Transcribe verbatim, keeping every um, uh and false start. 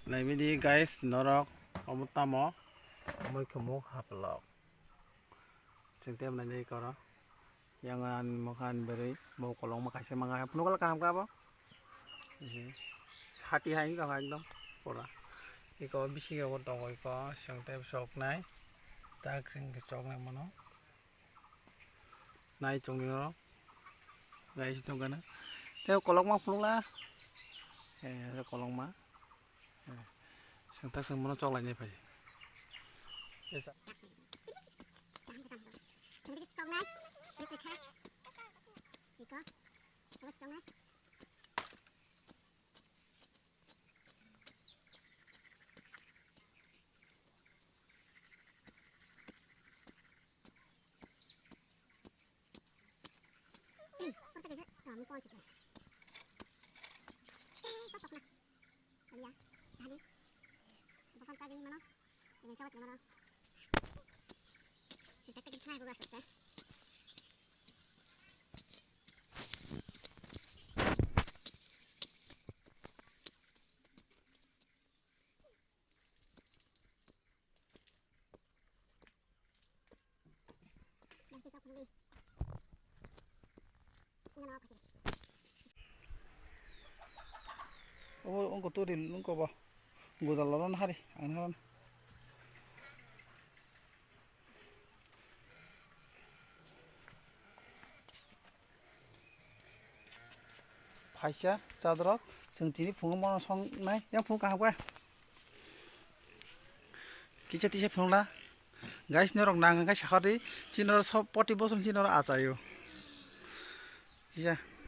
Naibidi guys, norok omo tamo? Moi khumuk haplok. Chwng tei nainai koro. Yang ani mokhan berwi, bo kolokma kaisa mangai. Phunukla kaham kha bo? Sati hai wngkha ekdom pura. Iko bisingo bo tongo iko, chwng tei choknai. Tak chwng choknai mano. Nai chwng nino. Guys, tongkana. Tei kolokma phunukla. Eh, kolokma. Sengtak seng bono choklai nai phai. Obo wngkha turi wngkha bo. Gudal lorok hari ang nang. Phaisa chadorok, chwng tini phungo mono songnai, yang phungo kaham khe. Kisa tisa phunukla. Guys, norok nang hwnkhe sakha di, chini oro sob poti bosong chini oro achaio. Kisa.